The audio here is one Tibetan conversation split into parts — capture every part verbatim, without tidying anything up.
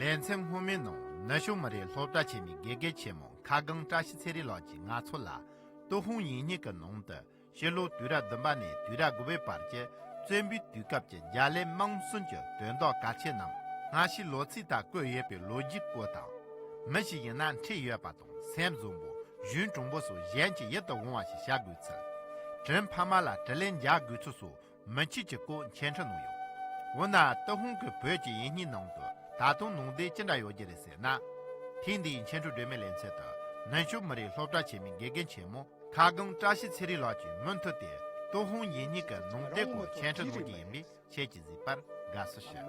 ལེ་ཚན་སྔོན་མའི་ནང་ནུབ་ཕྱོགས་མི་རིགས་སློབ་གྲྭ་ཆེན་མོའི་དགེ་རྒན་ཆེན་མོ་ཁ་སྒང་བཀྲ་ཤིས་ཚེ་རིང་ལགས་ཀྱིས་ང་ཚོ་ལ་ཏུན་ཧོང་ཡིག་རྙིང་གི་ནང་དུ་ཕྱི་ལོ་དུས་རབས་བདུན་པ་ནས་དུས་རབས་དགུ་པའི་བར་གྱི་བཙན་པོའི་དུས་སྐབས་ཀྱི་རྒྱལ་བློན་དམངས་གསུམ་གྱི་དོན་དག་གལ་ཆེ་རྣམས་སྔ་ཕྱིའི་ལོ་ཚིགས་དག་བཀོད་ཡོད་པའི་ལོ་རྒྱུས་སྐོར་དང་། མི་ཞིག་ཡིན་ན་འཁྲིད་ཡོད་པ་དང་སེམས་བཟང་པོ་གཞུང་དྲང་པོ་སོགས་གཞན་གྱི་ཡིད་དུ་འོང་བ་ཞིག་བྱ་དགོས་ཚུལ། དྲིན་ཕ་མ་ལ་དྲིན་ལན་འཇལ་དགོས་ཚུལ་སོགས་མི་ཆོས་ཀྱི་སྐོར་འཆད་ཁྲིད་གནང་ཡོད། འོ་ན་ཏུན་ཧོང་གི་བོད་ཀྱི་ཡིག་རྙིང་ནང་དུ་ད་དུང་ནང་དོན་ཅི་འདྲ་ཡོད་རྒྱུ་རེད་ཟེར་ན། ཐེངས་འདིའི་འཆད་ཁྲིད་སྒྲོན་མེ་ལེ་ཚན་དུ་ནུབ་ཕྱོགས་མི་རིགས་སློབ་གྲྭ་ཆེན་མོའི་དགེ་རྒན་ཆེན་མོ་ཁ་སྒང་བཀྲ་ཤིས་ཚེ་རིང་ལགས་ཀྱིས་མུ་མཐུད་དེ་ཏུན་ཧོང་ཡིག་རྙིང་གི་ནང་དོན་སྐོར་འཆད་ཁྲིད་གནང་རྒྱུ་ཡིན་པས་ཁྱེད་ཀྱིས་གཟིགས་པར་དགའ་བསུ་ཞུ།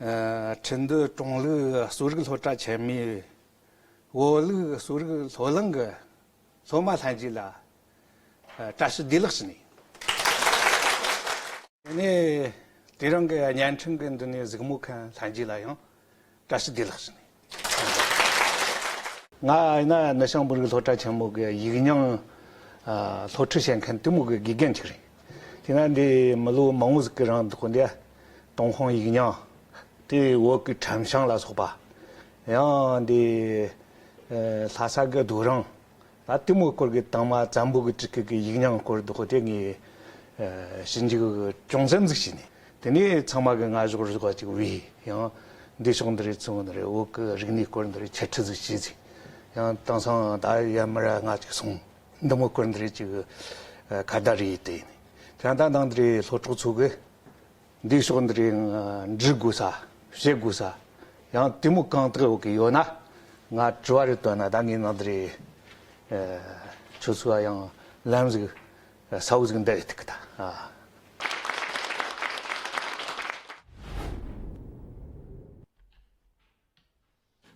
ཨ། ཁྲིན་ཏུའུ་ཀྲུང་ལུགས་གསོ་རིག་སློབ་གྲྭ་ཆེན་མོའི་བོད་ལུགས་གསོ་རིག་སློབ་གླིང་གི་སློབ་མ་ལྷན་རྒྱས་ལ་ཨ་བཀྲ་ཤིས་བདེ་ལེགས་ཞུ་ནས། དེ་ནས་དེ་རིང་གི་བརྙན་འཕྲིན་གྱི་འདི་ནས་གཟིགས་མོ་མཁན་ལྷན་རྒྱས་ལ་ཡང་བཀྲ་ཤིས་བདེ་ལེགས་ཞུ་ནས། ང་ཡིན་ན་ནུབ་བྱང་བོད་རིགས་སློབ་གྲྭ་ཆེན་མོ་གི་ཡིག་རྙིང་ཨ་སློབ་ཁྲིད་བྱེད་མཁན་དེ་མོ་གི་དགེ་རྒན་ཅིག་རེད། དེ་ན་འདི་མི་ལོ་མང་བོ་ཟིག་གི་རིང་འདུག་འདི་ཏུན་ཧོང་ཡིག་རྙིང་དེ་བོད་ཀྱི་ཁྲམ་བྱང་ལ་སོགས་པ། ཡང་འདི་ཨ་ལྷ་ས་གི་རྡོ་རིང་ད་དེ་མོའི་སྐོར་གྱི་དང་མ་བཙན་པོ་གི་སྤྲུལ་སྐུ་གི་ཡིག་རྙིང་སྐོར་འདུག་དེ་ངས་ཨ་ཞིབ་འཇུག་ཅུང་ཙམ་ཟིག་བྱས་ནས། དེ་ནས་ཚང་མ་གི་ང་ཞོག་རི་ཞོག་ཅིག་བས་ཡང་འདི་ཕྱོགས་འདི་རེད་ཚོང་འདི་རེད་བོད་ཀྱི་རིག་གནས་སྐོར་འདི་རེད་འཆད་ཁྲིད་ཟིག་བྱས་ཟིག་ཡང་དེང་སང་ད་ཡར་མར་ང་ཅིག་སོང་འདི་མོ་སྐོར་འདི་རེད་ཅིག་ཨ་ཁ་བརྡ་རེད་དེ་ཡིན། དེ་ཡང་ད་ནང་འདི་རེད་སློབ་གྲོགས་ཚོ་གི་འདིའི་ཕྱོགས་འདི་རེད་འབྲི་དགོས་ས་བཤད་དགོས་ས་ཡང་དེ་མོ་གང་དག་ཡོད་གི་ཡོད་ན་ང་དྲི་བ་རེ་བཏོན་ན་ད་ངའི་ནང་འདི་རེད་ཨ་ཁྱོད་ཚོ་ཡང་ལམ་ཟིག་ཨ་ས་བོ་ཟིག་འདི་རེད་ཐུག་གི་ད་ཨ།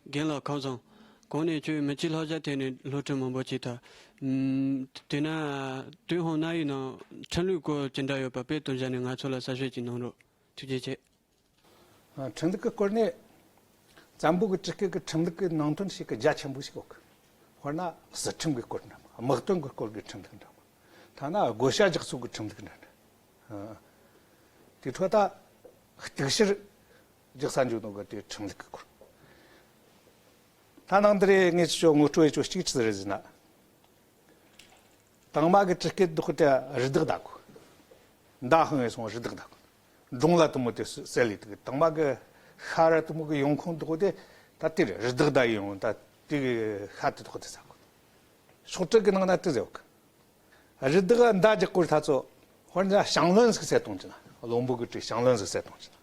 རྒན་ལགས་ཁམས་བཟང་། གོང་ནས་ཁྱོད་མི་ཆོས་བསླབ་བྱ་ཐད་ནས་སློབ་ཁྲིད་མང་པོ་བྱས་ཐལ། ཨམ། དེས་ན་ཏུན་ཧོང་གནའ་ཡིག་ནང་ཁྲིམས་ལུགས་སྐོར་ཅི་འདྲ་ཡོད་པ་དཔེ་སྟོན་བྱ་ནས་ང་ཚོ་ལ་གསལ་བཤད་ཅིག་གནང་རོགས། ཐུགས་རྗེ་ཆེ། ཨ། ཁྲིམས་ལུགས་ཀྱི་སྐོར་ནས་བཙན་པོ་གི་སྤྲུལ་སྐུ་གི་ཁྲིམས་ལུགས་ཀྱི་ནང་དོན་ཞིག་གི་རྒྱ་ཆེན་པོ་ཞིག་ཡོད་གི། དཔེར་ན་སྲིད་ཁྲིམས་ཀྱི་སྐོར་འདྲ་མོ་དམག་དོན་གྱི་སྐོར་གྱི་ཁྲིམས་ལུགས་འདྲ་མོ་ཐ་ན་བགོ་བཤའ་རྒྱག་སྲོལ་གྱི་ཁྲིམས་ལུགས་འདྲ་འདྲ། ཨ། དེ་འཕྲོ་ད་གཏུག་བཤེར་རྒྱག་ས་འཇུག་ནོ་གི་དེ་ཁྲིམས་ལུགས་ཀྱི་སྐོར། ད་ནང་འདི་རེད་ངས་ཁྱོད་ངོ་སྤྲོད་ཡེ་ཆོ་གཅིག་ཆི་ཟིག་རེད་ཟེར་ན། དང་མ་གི་སྤྲུལ་སྐུ་འདུག་དེ་རི་དྭགས་བདའ་གོ། མདའ་འཕང་ངེ་སོང་རི་དྭགས་བདའ་གོ། འབྲོང་ལ་དུ་མོ་དེ་གསལ་ལེ་དུ་གི་དང་མ་གི་ཤ་ར་དུ་མོ་གི་ཡོང་ཁུངས་འདུག་དེ་ད་དེ་རེད་རི་དྭགས་བདའ་ཡོང་ད་དེ་གི་ཤ་དེ་འདུག་དེ་ཟ་གོ། ཤོག་དྲིལ་གི་ནང་ན་དེ་ཟེར་གོ། རི་དྭགས་མདའ་རྒྱག་སྐོར་ཐ་ཚོ། དཔེར་ན་ཞང་བློན་ཟིག་བསད་གཏོང་ཅི་ན། བློན་པོ་གི་གྲས་ཞང་བློན་ཟིག་བསད་གཏོང་ཅི་ན།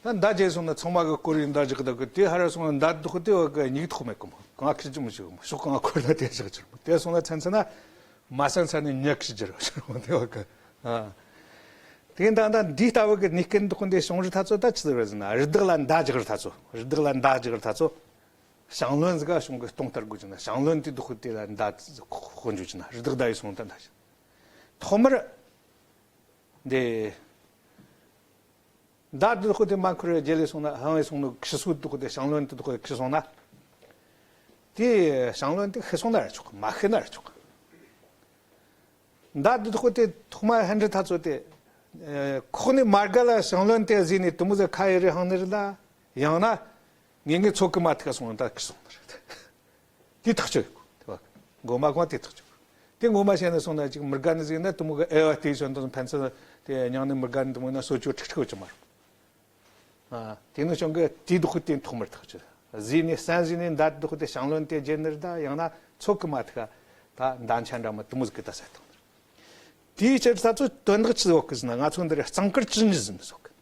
ད་མདའ་རྒྱས་སོང་ན་ཚང་མ་གི་སྐོར་ཡི་མདའ་རྒྱག་ད་གི་དེ་ཧ་ར་སོང་ན་མདའ་སྡུག་དེ་བ་གི་སྙིགས་ཐོག་མེད་གི་མོ། གང་ཁིར་ཅི་མི་ཤེས་གི་མོ། ཤོག་གང་འཁོར་ན་དེ་བཞག་ཅི་ར་མོ། དེ་སོང་ན་ཚན་ཚན་ན་མ་སན་ཚན་ནི་ཉག་ཤི་ཅི་ར་ཅི་ར་མོ་དེ་བ་གི། ཨ། དེ་ད་ད་འདི་ལྟ་བུ་གི་ནི་སྐད་འདུག་འདི་བྱུང་རི་ཐ་ཚོ་ད་ཆི་ཟེར་བ་ཟེར་ན་རི་དྭགས་ལ་མདའ་རྒྱག་རི་ཐ་ཚོ། རི་དྭགས་ལ་མདའ་རྒྱག་རི་ཐ་ཚོ། ཞང་བློན་ཟིག་ག་གཞུང་གི་སྟོང་ལྟར་དགོས་ཀྱི་ན་ཞང་བློན་དེ་དུ་ཁུ་དེ་ལ་མདའ་ཁོ་འཇུ་ཀྱི་ན་རི་དྭགས་མདའ་ཡི་སོང་ད་མདའ་ཞིག་ཐོག་མར་འདི་མདའ་དུ་ཁུ་དེ་མ་ཁུར་རྒྱལ་ལས་སོང་ན་ཧང་ཡི་སོང་ནོ་ཁྲི་སུ་དུ་ཁུ་དེ་ཞང་བློན་དེ་དུ་ཁུ་ཁྲི་སོང་ན་དེ་ཞང་བློན་དེ་ཁི་སོང་ན་ར་ཆོག་མ་ཁི་ན་ར་ཆོག་མདའ་འདི་ཐོག་དེ་ཐོག་མ་ཧན་རི་ཐ་ཚོ་དེ། ཨེ། ཁོག་ནས་མར་ག་ལ་ཞང་བློན་དེ་གཟིགས་ནས་དུ་མོ་ཟེར་ཁ་ཡི་རི་ཧང་ནི་རི་ལ། ཡང་ན། ངེས་ངེས་ཚོགས་ཀྱི་མ་ཐུག་སོང་ད་ཁི་སོང་ནི་རེད། དེ་ཐག་ཆོད་ཡོད་གོ། མགོ་མ་གོང་དེ་ཐག་ཆོད་གོ། དེ་ངོ་མ་བཤད་ནས་སོང་ན་ཅིག་མི་དགའ་ནི་ཟིག་ན་དུ་མོ་གི་ཨེ་བ་དེ་བྱོན་དང་ཕན་ཚུན་དེ་མྱང་ནི་མི་དགའ་ནི་དུ་མོ་ཡིན་ན་གསོ་སྤྱོད་ཁྲིག་ཁྲིག་བྱེད་མ་རུང་། ཨ། དེ་ནི་གཞུང་གི་དེའི་བདག་པོ་དེ་ཐོག་མར་ཐག་ཆོད། གཟིགས་ནས་གསན་གཟིགས་ནས་མདའ་བདག་པོ་དེ་ཞང་བློན་དེ་རྒྱལ་ནི་རེད་ད་ཡང་ན་ཚོགས་ཀྱི་མ་ཐུག་ད་མདའ་ཆེན་འདྲ་མ་དུ་མོ་ཟིག་གི་ད་ཟེར་དང་། དེའི་ཕྱིར་ད་ཚོ་དོན་དག་ཆི་ཟིག་གི་ཟེར་ན་ང་ཚོ་འདི་རེད་གཙང་དཀར་བཅུ་གཉིས་ཟིན་ཟོག་གི།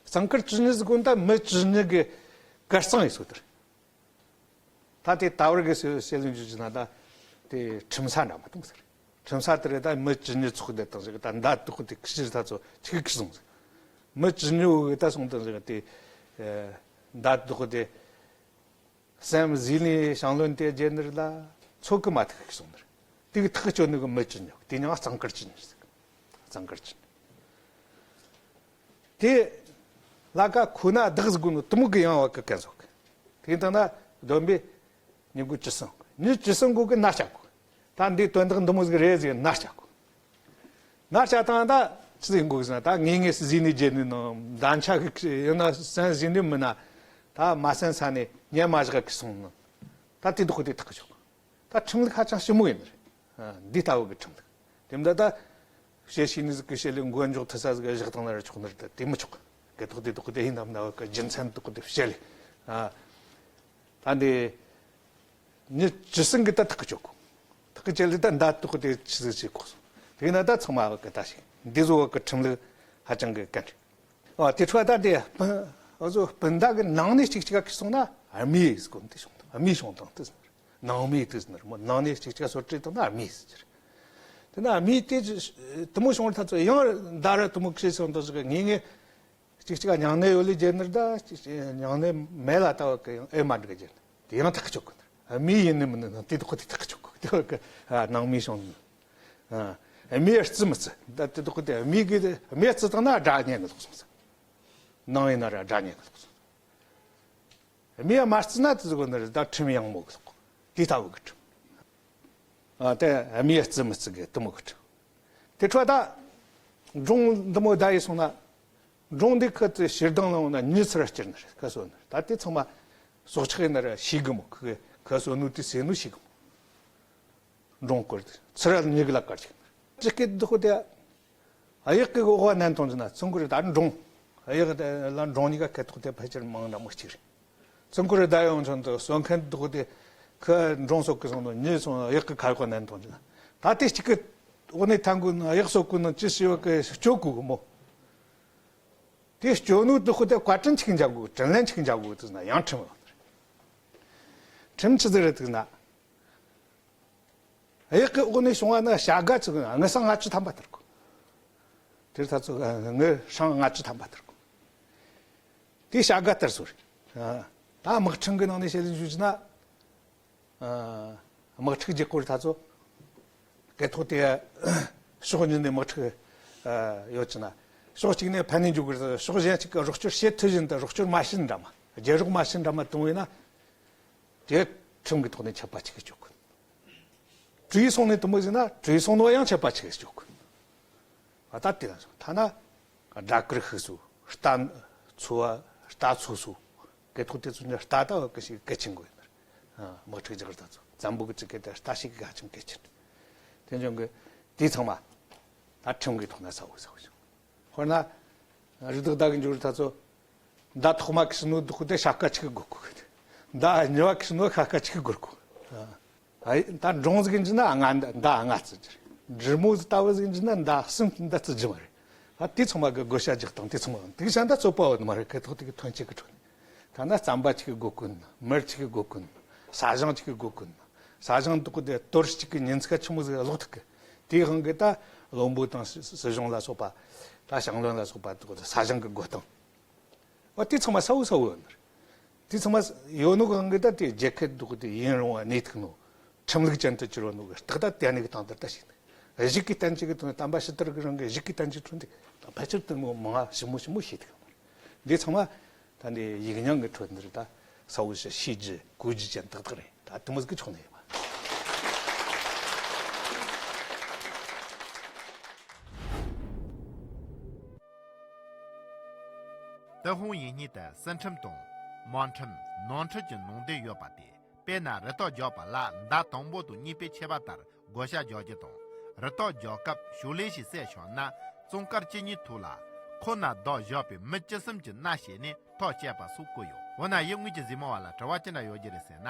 གཙང་དཀར་བཅུ་གཉིས་ཟིག་གོ་ད་མི་བཅུ་གཉིས་གི་གར་གཙང་ཡིན་ཟོག་དེ་རེད། ད་དེ་ད་བར་གི་སེ་སེ་ལུན་ཇུ་ཇི་ན་ད་དེ་ཁྲིམས་ས་འདྲ་མ་དང་ཟེར། ཁྲིམས་ས་དེ་རེད་ད་མི་ཇི་ཉི་ཚོགས་དེ་དང་ཟེར་ད་མདའ་དུ་ཁུ་དེ་ཁི་ཤི་ད་ཚོ་ཆི་གི་ཁི་སོང་ཟེར། མི་ཇི་ཉི་འུ་གི་ད་སོང་དང་ཟེར་དེ་མདའ་དུ་ཁུ་དེ་སེམས་ཟིལ་ནས་ཞང་བློན་དེ་རྒྱལ་ནི་རེད་ལ་ཚོགས་ཀྱི་མ་ཐུག་གི་སོང་ནི་རེད། དེ་གི་ཐག་གཅོད་ནི་གི་མི་ཇི་ཉི་དེ་ཉང་གཙང་དཀར་ཇི་ཉི་ཟེར། གཙང་དཀར་ཅན། དེ་ལ་ཀ་ཁོ་ན་བདག་ཟིག་དགོས་ནོ་དུ་མོ་གི་ཡང་བ་གི་ཀན་ཟོག་གི། དེ་དང་ན་བསྡོམས་པས་ཉི་དགུ་བཅུ་གསུམ། ཉི་བཅུ་གསུམ་གོ་གི་ན་བྱ་གོ། ད་འདི་དོན་དག་འདི་མོ་ཟིག་རེད་ཟིག་ན་བྱ་གོ། ན་བྱ་དང་ད་ ཆི་ཟིག་གོ་ཟེར་ན། ད་ངེས་ངེས་ཟིན་ནས་རྒྱལ་ནས་ནང་འདམ་ཆ་གི་ཡིན་ན་སན་ཟིན་ནས་མིན་ན། ད་མ་སན་ས་ནས་ཉན་མ་བཞག་གི་སོང་ནི། ད་དེ་དུ་ཁོ་དེ་ཐག་གི་ཆོད། ད་ཁྲིམས་ལུགས་ཧ་ཅང་ཞིབ་མོ་ཡིན་ནི་རེད། འདི་ལྟ་བུ་གི་ཁྲིམས་ལུགས་དེ་འདྲ་ད་བཤད་ཤེས་ནི་ཟིག་གི་བཤད་ལས་མགོ་འཇོག་ཐུབ་ས་ཟིག་གི་བཞག་བཏང་ན་ར་ཆོག་ནི་རེད། ད་དེ་མི་ཆོག་གི་ཐོག་དེ་དུ་ཁོ་དེ་ཡིན་ནམ་ན་བ་གི་རྒྱུ་མཚན་དུ་ཁོ་དེ་བཤད་ལས། ད་འདི་ཉི་ཇི་སྲིད་གི་ད་ཐག་གི་ཆོད་གོ། ཐག་གི་ཆོད་ལས་ད་འདའ་ཐུག་དེ་ཆི་ཟིག་བྱེད་གོ་སོང་། དེ་ན་ད་ཚང་མ་བ་གི་ད་ཞིག་འདི་བཟོ་བ་གི་ཁྲིམས་ལུགས་ཧ་ཅང་གི་གལ་ཆེ། ཨ་དེ་འཕྲོ་ད་དེ་སྤུན་འོ་ཚོ་སྤུན་ཟླ་གི་ནང་ནས་གཅིག་གཅིག་ག་ཁི་སོང་ན་རྨས་ཟེར་གོ་ནི་དེ་བྱུང་། རྨས་བྱུང་དང་དེ་ཟེར་ནི་རེད། ནང་རྨས་དེ་ཟེར་ནི་རེད་མོ། ནང་ནས་གཅིག་གཅིག་ག་སོ་བྲེ་བཏང་ན་རྨས་ཟེར་གི་རེད། དེ་ན་རྨས་དེ་དེ་མོ་བྱུང་བ་ད་ཚོ་ཡང་ཟླ་ར་དེ་མོ་ཁི་སོང་དང་ཟེར་གི་ངེས་ངེས། གཅིག་གཅིག་ག་མྱང་ནད་ཡོད་ལས་རྒྱལ་ནི་རེད། ད་གཅིག་གཅིག་མྱང་ནད་མེད་ལ་ལྟ་བ་གི་ཡང་ཨེ་མ་འགྲིག་རྒྱལ་ནི་དེ་ཡང་ཐག་གི་ཆོད་གི་ནི་རེད། རྨས་ཡིན་ནི་མིན་ནི་དེ་དག་དེ་ཐག་གི་ཆོད་གི་དེ་བ་གི་ནང་རྨས་བྱུང་ནི། རྨས་རྩི་མི་རྩི་ད་དེ་དག་དེ་རྨས་གི་རྨས་རྩི་བཏང་ན་དགྲ་གཉེན་གི་ལོག་སོང་ཟེར། ནང་ཡིན་ན་ར་དགྲ་གཉེན་གི་ལོག་སོང་། རྨས་མ་རྩི་ན་དེ་ཟེར་གོ་ནི་རེད། ད་ཁྲིམས་ཡང་མོ་གི་ལོག་དེ་ལྟ་བུ་གི་ཁྲིམས། ཨ་དེ་རྨས་རྩི་མི་རྩི་གི་དེ་མོ་གི་ཁྲིམས། དེ་འཕྲོ་ད་འབྲོང་འདི་མོ་ད་ཡི་སོང་ན། འབྲོང་འདི་ཁི་ཚོས་ཕྱིར་ལྡང་ལངས་ན་མྱི་ཚུར་སྐྱུར་ནི་རེད། ཁི་གསོད་ནི་རེད། ད་དེ་ཚང་མ་སྲོག་ཆགས་ཡིན་ན་ར་ཤེས་གི་མོ། ཁི་ཁི་གསོད་ནོ་དེ་ཟོས་ནོ་ཤེས་གི་མོ། འབྲོང་སྐོར་དེ་ཚུར་མྱི་གི་ལ་བཀར་ཅིག་ཅི་སྐད་འདི་ཁོ་དེ། གཡག་གི་འོག་བ་ནན་ཐོང་ཅི་ན་ཚང་ཁུ་རེ་ད་འབྲོང་། གཡག་དེ་ལ་འབྲོང་གཉིས་ཀ་སྐད་ཐོག་དེ་ཕལ་ཆེར་མང་འདྲ་མོ་གཅིག་རེད། ཚང་ཁུ་རེ་ད་ཡོང་ཆོན་དུ་གསོད་མཁན་འདི་ཁོ་དེ་ཁི་འབྲོང་གསོད་གི་སོང་ནོ་མྱི་སོང་གཡག་གི་ཁ་འོག་ནན་ཐོང་ཅི་ན། ད་དེ་གཅིག་གི་འོག་ནས་ཐང་གུ་ན་གཡག་གསོད་གུ་ན་ཅི་ཞི་བ་གི་སྐྱོ་གུ་གི་མོ། དེ་སྐྱོ་ནོ་འདི་ཁོ་དེ་བཀའ་དྲིན་ཆིག་འཇག་གུ་དྲིན་ལན་ཆིག་འཇག་གུ་དུ་ན་ཡང་ཁྲིམས་ཡོད་རེད། ཁྲིམས་ཆི་ཟིག་རེད་དུ་ན། གཡག་གི་འོག་ནས་བྱུང་བ་ནི་བྱ་དགའ་ཚུགས་ན་དངུལ་སྲང་ལྔ་བཅུ་ཐམ་པ་སྟེར་དགོས། དེར་ད་ཚོ་དངུལ་སྲང་ལྔ་བཅུ་ཐམ་པ་སྟེར་དགོས། དེ་བྱ་དགའ་སྟེར་སོ་རེད། ད་དམག་ཁྲིམས་ཀྱི་ནང་ནས་བཤད་ལས་ཞུ་ན། དམག་འཁྲུག་རྒྱག་སྐོར་ད་ཚོ་སྐད་ཐོག་དེ་ཕྱོགས་གཉིས་ནས་དམག་འཁྲུག་ཡོད་ཅི་ན། ཕྱོགས་གཅིག་ནས་ཕན་ནས་འཇུག་དགོས། ཕྱོགས་གཞན་གཅིག་གི་རོགས་སྐྱོར་བྱེད་ཐུབ་བཞིན་དུ་རོགས་སྐྱོར་མ་བྱེད་འདྲ་མ། རྒྱལ་རོགས་མ་བྱེད་འདྲ་མ་གཏོང་བས་ན། དེ་ཁྲིམས་ཀྱི་ཐོག་ནས་ཆད་པ་ཆིག་གི་གཅོད་དགོས། གྲོས་སོང་ནས་དུ་མོ་ཟིན་ན་གྲོས་སོང་ནོ་ཡང་ཆད་པ་ཆིག་གི་གཅོད་དགོས། ཨ་ད་དེ་ལ་སོང་ཐ་ན་སྦྲ་གུར་ཤིག་སུ་རྟ་འཚོ་བ་རྟ་འཚོ་སུ་སྐད་ཐོག་དེ་ཚོ་ནི་རྟ་ལྟ་བུ་གི་ཞིག་གལ་ཆེན་དགོས་ཡིན་ནར། དམག་འཁྲུག་རྒྱག་རྟ་ཚོ་བཙན་པོ་གི་ཅི་སྐད་དེ་རྟ་ཞིག་གི་ཧ་ཅང་གལ་ཆེན། དེ་འཇོན་གི་དེ་ཚང་མ་ད་ཁྲིམས་ཀྱི་ཐོག་ན་ས་བོ་ས་བོ་བྱུང་། དཔེར་ན། རི་དྭགས་བདག་གི་འཇུག་རི་ད་ཚོ། མདའ་ཐོག་མ་གི་སུ་ནོ་དུ་ཁུ་དེ་ཤ་ཀ་ཆིག་གི་དགོས་གོ་གི། མདའ་ཉི་བ་གི་སུ་ནོ་ཤ་ཀ་ཆིག་གི་དགོས་གོ། ཨ་ད་འབྲོང་ཟིག་གི་འཇི་ན་ང་མདའ་ལྔ་བརྩི་རྒྱུ་རེད། འབྲི་མོ་ཟིག་ལྟ་བུ་ཟིག་གི་འཇི་ན་མདའ་གསུམ་མདའ་བརྩི་རྒྱུ་མ་རེད། ཨ་དེ་ཚང་མ་གི་བགོ་བཤའ་རྒྱག་སྟངས་དེ་ཚང་མ་དེ་བྱ་མདའ་རྩོད་པ་བོ་ནི་མ་རེད། གི་ཐོག་དེ་གི་ཐོན་སྐྱེད་གི་ཁྲོད་ནས་ཐ་ན་རྩམ་པ་ཆིག་གི་དགོས་གོ་ནི། མིར་ཆིག་གི་དགོས་གོ་ནི། ས་ཞིང་ཆིག་གི་དགོས་གོ་ནི། ས་ཞིང་དུ་གི་དེ་དོར་གཅིག་གི་ཉིན་ཚིག་ཆི་མོ་ཟིག་ལོག་ཐུག་གི། དེའི་དབང་གིས་ད་བློན་པོ་དང་སྲིད་སྲིད་གཞུང་ལ་སོགས་པ། ད་ཞང་བློན་ལ་སོགས་པ་དེ་ཚོ་ས་ཞིང་གི་བགོ་སྟངས། འོ་དེ་ཚང་མ་གསལ་བོ་གསལ་བོ་ཡོད་ནི་རེད། དེ་ཚང་མ་ཡོད་ནོ་གི་དབང་གིས་ད་དེ་རྒྱལ་ཁབ་འདུག་དེ་ཡུན་རིང་བ་གནས་ཐུབ་ནོ། ཁྲིམས་ལུགས་ཅན་དུ་གྱུར་བ་ནོ་གི་རྟགས་ད་དེ་ནས་གི་སྟེང་དུ་ལྟ་ཞིག་ནི། གཞུག་གི་བསྟན་བཅོས་ཀྱི་དོན་དམ་པ་ཕྱི་དར་གི་རང་གི་གཞུག་གི་བསྟན་བཅོས་ཁྲོད་འདི་ད་ཕལ་ཆེར་དུ་མོ་མང་ཞིབ་མོ་ཞིབ་མོ་ཤེས་ཐུབ་ཡོད་ནི་རེད། འདི་ཚང་མ་ད་འདི་ཡིག་རྙིང་གི་ཁྲོད་འདི་རེད། ད་གསལ་བོ་ཞིག་ཤེས་རྒྱུ་གོ་རྒྱུ་ཅན་ཏག་ཏག་རེད། ད་དེ་མོ་ཟིག་གི་ཕྱོགས་ནས་ཡིན་པ། ཏུན་ཧོང་ཡིག་རྙིང་དུ་སྲིད་ཁྲིམས་དང་། དམངས་ཁྲིམས། ནང་ཁྲིམས་ཀྱི་ནང་དོན་ཡོད་པ་སྟེ། དཔེར་ན་རི་དྭགས་རྒྱག་པ་ལ་མདའ་དང་པོ་དང་གཉིས་པའི་ཁྱད་པར་ལྟར་བགོ་བཤའ་རྒྱག་རྒྱུ་དང་། རི་དྭགས་རྒྱག་སྐབས་ཞོར་ལས་ཤིག་བསད་བྱུང་ན་བཙོན་སྐར་གཅིག་གཉིས་ཐོག་ལ་ཁོ་ན་བདག་བཞག་པའི་མི་བཅུ་གསུམ་གྱི་མནའ་བྱས་ནས་ཐག་བཅད་པ་སོགས་བཀོད་ཡོད། འོ་ན་ཡིད་དངོས་ཀྱི་གཟིགས་མོ་བ་ལ་དྲི་བ་ཅི་འདྲ་ཡོད་རྒྱུ་རེད་ཟེར་ན།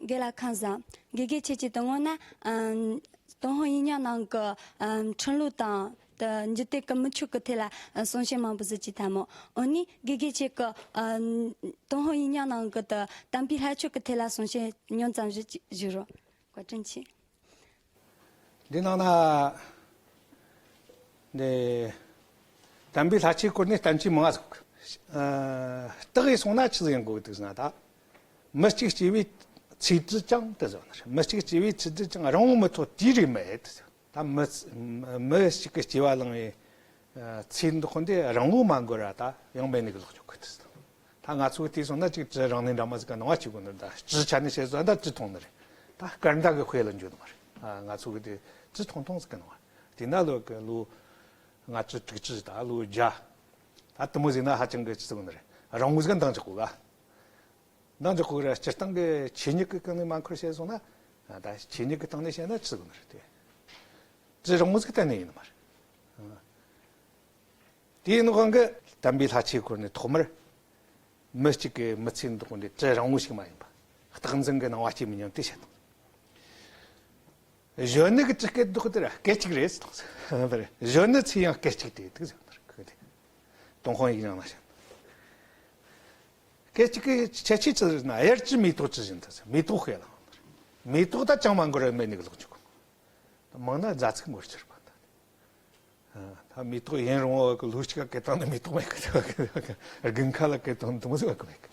དགེ་ལགས་ཁམས་བཟང་། དགེ་རྒན་ཁྱེད་ཀྱིས་དང་པོ་ན། ཨམ། ཏུན་ཧོང་ཡིག་རྙིང་ནང་གི། ཨམ། ཁྲིམས་ལུགས་དང་། དུ་འཇིག་རྟེན་གྱི་མི་ཆོས་ཀྱི་ཐད་ལ། ཨ། གསུང་བཤད་མང་པོ་ཟིག་ཅིག་ཐལ་མོ། འོ་ནི་དགེ་རྒན་ཁྱེད་ཀྱིས། ཨམ། ཏུན་ཧོང་ཡིག་རྙིང་ནང་གི་དུ་དམ་པའི་ལྷ་ཆོས་ཀྱི་ཐད་ལ་གསུང་བཤད་ཉུང་ཙམ་ཞིག་ཅིག་ཞུ་རོགས། བཀའ་དྲིན་ཆེ། འདི་ནང་ན། འདི། དམ་པའི་ལྷ་ཆོས་སྐོར་ནས་བསྟན་བཅོས་མང་ང་ཟིག་ཨ། རྟགས་ཡིན་སོང་ན་ཆི་ཟིག་ཡིན་དགོས་འདུག་ཟེར་ན་ད། མི་གཅིག་སྐྱེ་བའི་ཚེ་དུས་ཀྱང་དེ་ཟེར་ནི་རེད། མི་གཅིག་སྐྱེ་བའི་ཚེ་དུས་ཀྱང་རིང་བོ་མི་ཐོག་དུས་རེ་མེད་དེ་ཟེར། ད་མི། མི་གཅིག་གི་སྐྱེ་བ་བླངས་པའི་ཚེ་འདི་ཁོ་འདི་རིང་བོ་མ་འགོར་ར་ད་ཡང་མེད་ནི་གི་ལོག་འཇུག་གི་དེ་ཟེར། ད་ང་ཚོ་གི་དུས་སོང་ན་ཅིག་དྲི་རང་ནས་འདྲ་མ་ཟིག་ག་ནང་བ་ཅིག་གོ་ནི་ད་སྤྱི་ཆ་ནས་བཤད་ཟོ་ད་ཅི་མཐོང་ནི་རེད། ད་སྐར་མདའ་གི་དཔེ་ལ་འཇོག་ནི་མ་རེད། ང་ཚོ་གི་དེ་ཅི་ཐུང་ཐུང་ཟིག་གི་ནང་བ། དེ་ན་ལོ་གི་ལོ་ལྔ་བཅུ་དྲུག་ཅུ་ད་ལོ་བརྒྱ། ད་དུ་མོ་ཟིག་ན་ཧ་ཅང་གི་ཅི་ཟིག་ནི་རེད། རང་ངོ་ཟིག་འདང་རྒྱག་གོ་ག་འདང་རྒྱག་གོ་གི་ར། སྤྱིར་བཏང་གི་ཆོས་ཉིད་ཀྱི་སྟེང་ནས་མ་འཁོར་བཤད་སོང་ན། ད་ཆོས་ཉིད་ཀྱི་སྟེང་ནས་བཤད་ན་ཅི་ཟིག་ནི་རེད་དེ། ཅི་རང་ངོ་ཟིག་གཏན་ནས་ཡིན་ནི་མ་རེད། དེའི་ནང་གི་དམ་པའི་ལྷ་ཆོས་སྐོར་ནས་ཐོག་མར་མི་གཅིག་གི་མི་ཚེའི་འདུག་འདི་ཅི་རང་ངོ་ཞིག་མ་ཡིན་པ། རྟག་འཛིན་གྱི་སྣང་བ་སྐྱེ་མི་ཉན་དེ་བཤད་དང་། གཞོན་ནུ་གི་ཅི་སྐད་འདུག་དེ་ར་སྐད་ཅིག་རེད་ཟེར་དང་། གཞོན་ནུ་ཚེ་ཡང་སྐད་ཅིག་དེ་འདུག་ཟེར་བ་རེད། ཏུན་ཧོང་ཡིག་རྙིང་ན་བཤད། སྐད་ཅིག་གི་ཁྱད་ཆོས་ཅི་ཟེར་ན། དབྱར་གྱི་མེ་ཏོག་ཇི་བཞིན་དུ་ཟེར། མེ་ཏོག་ཤེས་ལ། མེ་ཏོག་ད་ཅང་མ་འགོར་བའི་མེ་ནི་གི་ལོག་འཇུག་མང་ན་རྫ་ཚིག་འགོར་ཆེར་བ་དང་། ད་མེ་ཏོག་ཡིན་རུང་བ་གི་ལུས་གཅིག་ག་གི་སྟེང་ནས་མེ་ཏོག་མེད་གི། དགུན་ཁ་ལ་གི་སྟེང་དུ་མོ་ཟིག་བ་གི་མེད་གི།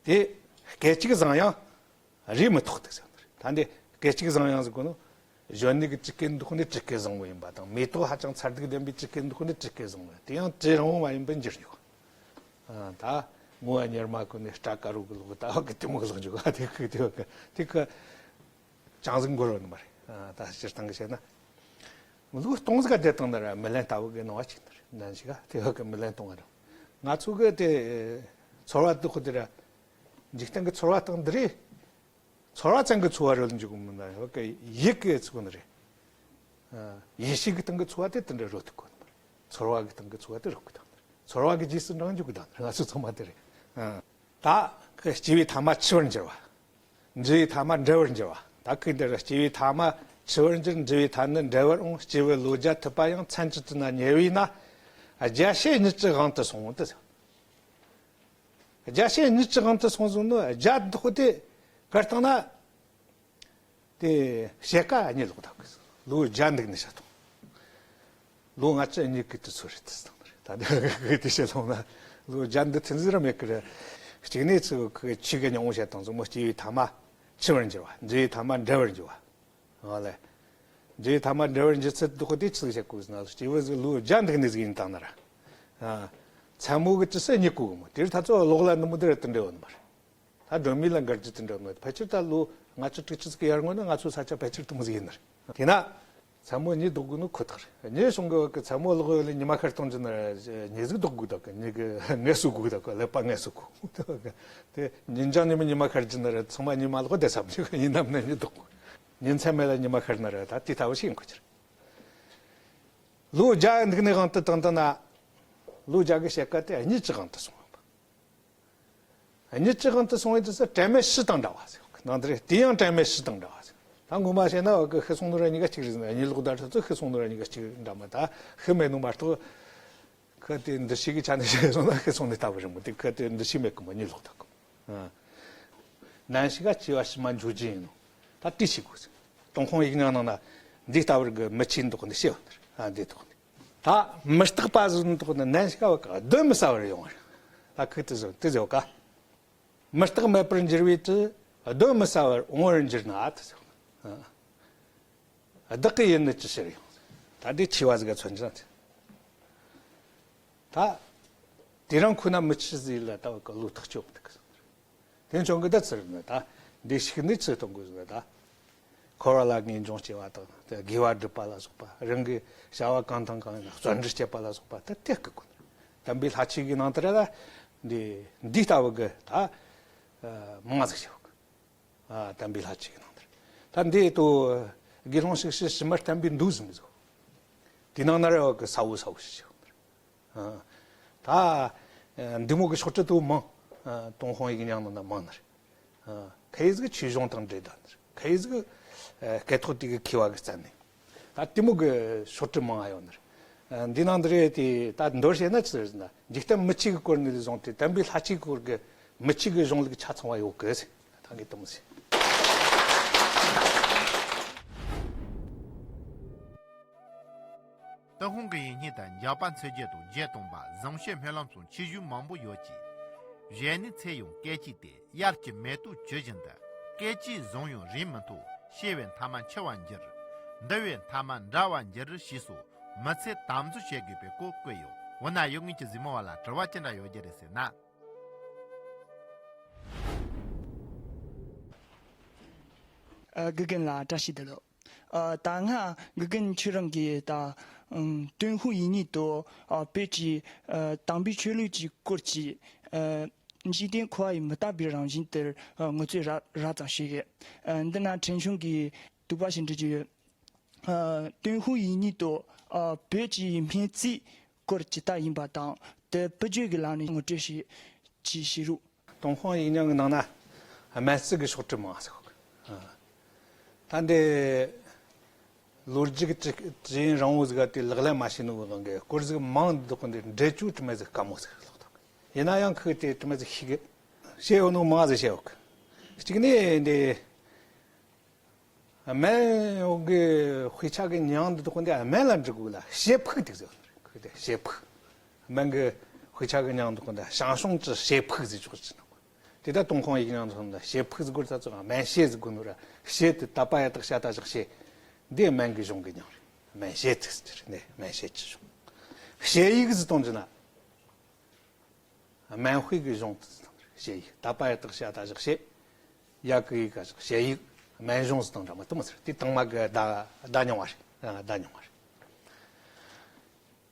དེ་སྐད་ཅིག་བཟང་ཡང་རེ་མི་ཐོག་དེ་ཟེར་བ་རེད། ད་འདི་སྐད་ཅིག་བཟང་ཡང་ཟེར་གོ་ནོ། གཞོན་ནུ་གི་ཅི་སྐད་འདུག་ནི་ཅི་སྐད་བཟང་བོ་ཡིན་པ་དང་། མེ་ཏོག་ཧ་ཅང་མཚར་སྡུག་ལྡན་པའི་ཅི་སྐད་འདུག་ནི་ཅི་སྐད་བཟང་བོ་ཡིན། དེ་ཡང་ཅི་རང་བོ་མ་ཡིན་པར་འགྱུར་འཇུག་ད་ངོ་བོ་གཉེར་མ་གོ་ནི་སྐྲ་དཀར་རོ་གི་ལོག་ད་བ་གི་དེ་མོ་གི་ལོག་འཇུག་ད་དེ་གི་དེ་བ་གི་དེ་གི་ཅང་ཟིག་འགོར་བ་ནི་མ་རེད། ད་སྤྱིར་བཏང་གི་བཤད་ན། ལོ་སྟོང་ཟིག་ག་བསྡད་བཏང་ན་ར་མི་ལན་ལྟ་བུ་གི་སྣང་བ་ཅིག་ནི་རེད། ནན་ཞིག་ག་དེ་བ་གི་མི་ལན་གཏོང་བ་རེད། ང་ཚོ་གི་དེ་ཚོར་བ་འདུག་གི་དེ་ར། འཇིག་རྟེན་གི་ཚོར་བ་སྟེང་འདི་རེད། ཚོར་བ་ཅན་གི་འཚོ་བ་རོལ་འཇུག་མི་ན་བ་གི་ཡིད་གི་ཚོ་ནི་རེད། ཡིད་ཤེས་གི་སྟེང་གི་འཚོ་བ་དེ་དེ་འདྲ་རོལ་ཐུབ་གོ་ནི་མ་རེད། ཚོར་བ་གི་སྟེང་གི་འཚོ་བ་དེ་རོལ་གི་དང་ནི་རེད། ཚོར་བ་གི་རྗེས་སུ་འབྲང་འཇུག་གི་དང་ནི་རེད། ང་ཚོ་ཚང་མ་དེ་རེད། ད་སྐྱེ་བའི་ཐ་མ་འཆི་བར་འགྱུར་བ། འབྲི་བའི་ཐ་མ་འབྲལ་བར་འགྱུར་བ། ད་ཁོས་འདིར་སྐྱེ་བའི་ཐ་མ་འཆི་བར་འགྱུར། འབྲི་བའི་ཐ་ནི་འབྲལ་བར་འོང་། སྐྱེས་བུ་ལོ་བརྒྱ་ཐུབ་པ་ཡང་། མཚན་ཅི་བྲིས་ན་ཉེ་བས་ན། རྒྱལ་བྱེད་གཉིད་ཀྱི་དབང་དུ་སོང་། དེ་རྒྱལ་བྱེད་གཉིད་ཀྱི་དབང་དུ་སོང་ཟིག་ནི་རྒྱ་བདག་དེ་གར་བཏང་ན། དེ་ཕྱེད་ཀ་གཉིད་ལོག་ད་གི། ལོ་བརྒྱ་འདུག་ནི་བྱ་དང་། ལོ་ལྔ་བཅུ་གཉིས་ཀྱི་དུས་ཚོད་རེད་དེ་སྟེང་རེད། ད་ལྟ་གི་དེ་བཤད་ལོང་ན་ལོ་བརྒྱ་འདི་ཐུན་ཟིག་ར་མེད་ཀི་རེད། གཅིག་ནས་ཚིག་གི་ཆོས་གི་སྙིང་བོ་བཤད་དང་ཟིག་མོ། སྐྱེ་བའི་ཐ་མ་འཆི་བར་འགྱུར་བ། འབྲི་བའི་ཐ་མ་འབྲལ་བར་འགྱུར་བ། ཨོ་ལེ། འབྲི་བའི་ཐ་མ་འབྲལ་བར་འགྱུར་ཚུལ་འདུག་དེ་ཆི་ཟིག་བཤད་དགོས་ཟེར་ན། སྐྱེས་བུ་ཟིག་ལོ་བརྒྱ་འདུག་ནི་ཟིག་ཡིན་བཏང་ན་ར། མཚན་མོ་གི་དུས་སུ་གཉིད་གོ་གི་མོ། དེར་ད་ཚོ་ལོག་ལ་ནི་མོ་དེ་ར་དུ་འབྲལ་བ་ནི་མ་རེད། ད་སྒྲོན་མེ་ལ་འགལ་རྒྱུ་དེ་འདྲ་མེད། ཕལ་ཆེར་ད་ལོ་ལྔ་བཅུ་དྲུག་ཅུ་ཟིག་གི་ཡར་སྔོན་ན་ང་ཚོ་ས་ཆ་ཕལ་ཆེར་དུ་མོ་ཟིག་ཡིན་ནི་རེད། དེས་ན། མཚན་མོ་གཉིད་ལྡོག་དགོས་ནི་ཁོ་ཐག་རེད། གཉིད་སོང་གི་བ་གི་མཚན་མོ་ལོག་ཡོད་ལ་ཉི་མ་ཤར་གཏོང་རྒྱུ་ན་གཉིད་ཟིག་ལྡོག་དགོས་ད་གི། གཉིད་གི་ངལ་གསོ་དགོས་ད་གི། ཀླད་པ་ངལ་གསོ་དགོས། དེ་ཉིན་རྒྱང་ཉི་མ་ཉི་མ་ཤར་རྒྱུ་ན་ར་ཚང་མ་ཉི་མ་ལོག་བསྡད་བསམ་རྒྱུ་གི། ཡིན་ནམ་ན་གཉིད་ལྡོག་དགོས། ཉིན་མཚན་མེད་ལ་ཉི་མ་ཤར་ན་ར་ད་དེ་ལྟ་བུ་ཞིག་ཡིན་དགོས་ཀྱི་རེད། ལོ་བརྒྱ་འདུག་ནི་དབང་དུ་བཏང་བཏང་ན། ལོ་བརྒྱ་གི་ཕྱེད་ཀ་དེ་གཉིད་ཀྱི་དབང་དུ་སོང་བ། གཉིད་ཀྱི་དབང་དུ་སོང་བའི་དུས་སུ་དྲན་མེད་ཕྱི་དང་འདྲ་བ་ཟེར་གི། ནང་དེ་རེད། དེ་ཡང་དྲན་མེད་ཕྱི་དང་འདྲ་བ་ཟེར། ད་ངོ་མ་བཤད་ན་བ་གི་ཤི་སོང་ནོ་ར་གཉིས་ཀ་གཅིག་རེད་ཟེར་ན། གཉིད་ལོག་ད་ཚོ་ཚོ་ཤི་སོང་ནོ་ར་གཉིས་ཀ་གཅིག་འདྲ་མོ། ད་ཤི་མེད་ནོ་མ་གཏོགས། ཁ་དེ་འདུ་ཤེས་ཀྱི་ཆ་ནས་བཤད་སོང་ན་ཤི་སོང་ནི་ལྟ་བུ་རེད་མོ། དེ་ཁ་དེ་འདུ་ཤེས་མེད་གི་མོ། གཉིད་ལོག་ད་གི། ནན་ཞིག་ག་སྐྱེ་བ་ཕྱི་མ་འཇོག་རྒྱུ་ཡིན་ནོ། ད་དེ་ཤེས་དགོས་ཟེར། ཏུན་ཧོང་ཡིག་རྙིང་ནང་ན་འདི་ལྟ་བུར་གི་མི་ཆོས་འདུག་ནི་བཤད་བ་ནི་རེད། ཨ་འདི་འདུག་ནི། ད་མི་རྟག་པ་ཟིག་འདུག་ནི། ནན་ཞིག་ག་བ་ག་གདོན་མི་ཟ་བར་ཡོང་བ་རེད། ད་ཁོས་དེ་ཟེར་དེ་ཟེར་ག་མི་རྟག་མེད་པར་འགྱུར་བའི་དུས། གདོན་མི་ཟ་བར་འོང་བར་འགྱུར་ན་དེ་ཟེར། བདག་གི་ཡུལ་ནི་ཅི་ཕྱིར་ཡོང་། ད་འདི་འཆི་བ་ཟིག་ག་མཚོན་ཅི་ན་དེ། ད་དེ་རིང་ཁོ་ན་མི་འཆི་ཟིག་ལ་ད་བ་གི་བློ་ཐག་ཆོད་འདུག་དེ་བྱུང་གི་ད་ཚུར་ནི་ད་འདི་ཞིག་ནི་ཚུར་གཏོང་དགོས་ཟེར་ན། ད་འཁོར་བ་ལ་ངེས་འབྱུང་སྐྱེ་བ་དང་། དེ་དགེ་བ་སྒྲུབ་པ་ལ་སོགས་པ། རང་གི་བྱ་བ་གང་དང་གང་ཡིན་ན་བརྩོན་འགྲུས་བྱེད་པ་ལ་སོགས་པ་ད་དེ་སྐུལ་དགོས་ནི། དམ་པའི་ལྷ་ཆོས་ཀྱི་ནང་དུ་ར་ད་འདི་འདི་ལྟ་བུ་གི་ད་མང་ཟིག་བྱེད་དགོས། ཨ་དམ་པའི་ལྷ་ཆོས་ཀྱི་ནང་དུ་ར་ད་འདི་ཏོ་དགེ་སློང་ཞིག་ཞིག་ཕྱི་མར་བསྟན་པའི་མདོ་ཟིག་མི་བཟོ། དེ་ནང་ན་ར་བ་གི་ས་བོ་ས་བོ་ཞིག་བྱེད་དགོས་ནི། ད་འདི་མོ་གི་ཕྱོགས་སྒྲིག་དུ་མང་། ཏུན་ཧོང་ཡིག་རྙིང་ནང་ན་མང་ནི་རེད། ཁ་ཡི་ཟིག་ཆོས་གཞུང་དང་འབྲེལ་ད་ནི་རེད། ཁ་ཡི་ཟིག་སྐད་ཐོག་དེ་གི་མཁས་པ་གི་རྩ་ནས་ད་དེ་མོ་གི་ཕྱོགས་སྒྲིག་མང་ང་ཡོད་ནི་རེད། འདི་ནང་འདི་རེད་དེ་ད་མདོར་བཤད་ན་ཅི་ཟེར་ན། འཇིག་རྟེན་མི་ཆོས་ཀྱི་སྐོར་ནས་བཟུང་སྟེ་དམ་པའི་ལྷ་ཆོས་ཀྱི་སྐོར་གྱི་མི་ཆོས་ཀྱི་གཞུང་ལུགས་ཆ་ཚང་བ་ཡོད་གི་ཟེར། ད་ངས་དེ་མོ་ཟེར། ཏུན་ཧོང་གི་ཡིག་རྙིང་དང་འཇག་པ་མཚོན་བྱེད་དང་བརྒྱད་སྟོང་པ་བཟང་བཤད་སྨོན་ལམ་སོགས་ཆེ་ཆུང་མང་པོ་ཡོད་ཅིང་། གཞན་ནི་ཚད་ཡོད་སྐད་ཅིག་སྟེ། དབྱར་གྱི་མེ་ཏོག་ཇི་བཞིན་དུ། སྐད་ཅིག་བཟང་ཡང་རིང་མི་ཐོག །ཤེས་པའི་མཐའ་མ་འཆི་བར་འགྱུར། འདུལ་བའི་མཐའ་མ་འདྲ་བར་འགྱུར། ཞེས་སོགས་མི་ཚེ་དམ་འཛིན་བྱེད་དགོས་པའི་སྐོར་བཀོད་ཡོད། འོ་ན་ཡུལ་དངོས་ཀྱི་གཟིགས་མོ་བ་ལ་དྲི་བ་ཅི་འདྲ་ཡོད་རྒྱུ་རེད་ཟེར་ན། ཨ། དགེ་རྒན་ལགས་བཀྲ་ཤིས་བདེ་ལེགས། ཨ། ད་སྔ་དགེ་རྒན་ཁྱེད་རང་གིས་ད་ཨམ་ཏུན་ཧོང་ཡིག་རྙིང་དུ་ཨ་བོད་ཀྱི་ཨ་དམ་པའི་ཆོས་ལུགས་ཀྱི་སྐོར་གྱི་ཨ་འཇིག་རྟེན་འཁོར་བ་ཡི་མི་རྟག་པའི་རང་བཞིན་དེར་ཨ་ངོ་སྤྲོད་རགས་རགས་ཙམ་བྱས་ཡོད། ཨ། འདི་ན་ཕྲན་ཆུང་གིས་དོགས་པ་ཞིག་འདྲི་རྒྱུ་ཡོད། ཨ། ཏུན་ཧོང་ཡིག་རྙིང་དུ་ཨ་བོད་ཀྱི་སྨན་རྩིས་སྐོར་ཇི་ལྟར་ཡིན་པ་དང་དེ་བེད་སྤྱོད་ཀྱི་ལམ་ནས་ངོ་སྤྲོད་ཞིག་ཅིག་བྱེད་རོགས། ཏུན་ཧོང་ཡིག་རྙིང་གི་ནང་ན་སྨན་རྩིས་ཀྱི་ཕྱོགས་བྲིས་མང་ཟིག་ཡོད། ཨ། ད་འདི་ལོ་རྒྱུས་ཀྱི་དྲི་དྲི་ཡིན་རིང་བོ་ཟིག་ག་དེ་ལག་ལེན་མ་བྱས་ནོ་གི་དབང་གིས་སྐོར་ཟིག་མང་འདུག་གི། འདི་འགྲེལ་བརྗོད་དྲི་མེད་ཟིག་དཀའ་མོ་ཟིག་ལོག་ཐུབ། ཡིན་ན་ཡང་ཁོས་དེ་དྲི་མེད་ཟིག་ཤེས་གི། བཤད་ཡོད་ནོ་མང་ཟིག་བཤད་ཡོད་གི། གཅིག་ནས་འདི་སྨན་ཡོད་གི། དཔེ་ཆ་གི་མྱིང་འདི་དག་འདི་སྨན་ལ་འབྲི་དགོས་ལ་བྱེད་ཕུག་དེ་ཟེར་བ་རེད། ཁོས་དེ་བྱེད་ཕུག་སྨན་གི་དཔེ་ཆ་གི་མྱིང་འདི་དག་འདི་ཞང་ཞུང་ཅི་བྱེད་ཕུག་ཟེར་ཆོག་ཅི་ན། དེ་ད་ཏུན་ཧོང་ཡིག་རྙིང་ཚོ་ལ་བྱེད་ཕུག་ཟེར་དགོས་ད་ཚོ་སྨན་བྱེད་ཟེར་དགོས་ནོ་ར། བྱེད་དེ་ད་པ་ཡ་བཏགས་བྱ་ད་བཞག་བྱེད། འདི་སྨན་གི་གཞུང་གི་མྱིང་རེད། སྨན་བྱེད་ཟེར་གི་རེད། ནས་སྨན་བྱེད་ཀྱི་གཞུང་། བྱེད་ཡིག་ཟེར་གཏོང་རྒྱུ་ན། སྨན་དཔེ་གི་གཞུང་དུ་ཟེར་དང་། བྱེད་ཡིག་ད་པ་ཡ་བཏགས་བྱ་ད་བཞག་བྱེད། ཡ་གི་ཡི་ག་བཞག་བྱེད་ཡིག་སྨན་གཞུང་ཟེར་དང་འདྲ་མོ་དུ་མ་ཟེར། དེ་དང་མ་གི་ད་ད་མྱོང་བ་རེད། ད་མྱོང་བ་རེད།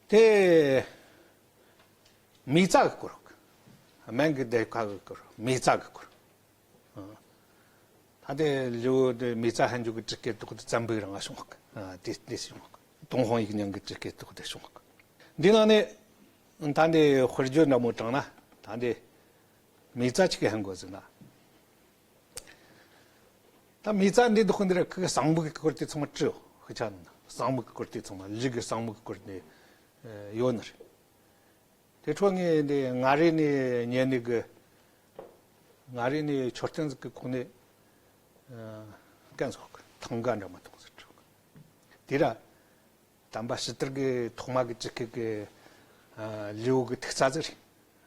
དེ་མིག་རྩ་གི་སྐོར། སྨན་གི་སྡེར་ཁ་གི་སྐོར། མིག་རྩ་གི་སྐོར། ད་དེ་ལེའུ་དེ་མིག་རྩ་ཧན་ཇུ་གི་བྲིས་སྐད་དུ་དེ་བཙན་པོའི་རང་ང་བྱུང་བ་གི། དེ་དེ་བྱུང་བ་གི། ཏུན་ཧོང་ཡིག་རྙིང་གི་བྲིས་སྐད་དུ་དེ་བྱུང་བ་གི། འདི་ནང་ནས་ད་འདི་དཔེར་བརྗོད་འདྲ་མོ་དྲངས་ན། ད་འདི་མིག་རྩ་གཅིག་གི་ཧན་གོ་ཟེར་ན། ད་མིག་རྩ་འདི་དུ་ཁོ་འདི་ར་ཁུ་གི་གསང་སྨུག་གི་སྐོར་དེ་ཚང་མ་བྲིས་ཡོད། ཁུ་ཆ་ནང་གསང་སྨུག་གི་སྐོར་དེ་ཚང་མ། ལུས་གི་གསང་སྨུག་གི་སྐོར་དེ་ཡོད་ནི་རེད། དེ་འཕྲོ་ངས་འདི་མངའ་རིས་ནས་ཉེ་ནི་གི། མངའ་རིས་ནས་མཆོད་རྟེན་ཟིག་གི་ཁོངས་ནས། ཨ། སྐད་ཟིག་ཐང་ག་འདྲ་མོ་ཐོངས་ཟིག་བྲིས། དེ་ར་དམ་པ་ཕྱི་དར་གི་ཐོག་མ་གི་བྲིས་སྐད་གི། ཨ། ལེའུ་གི་ཐིག་རྩ་ཟིག་རེད།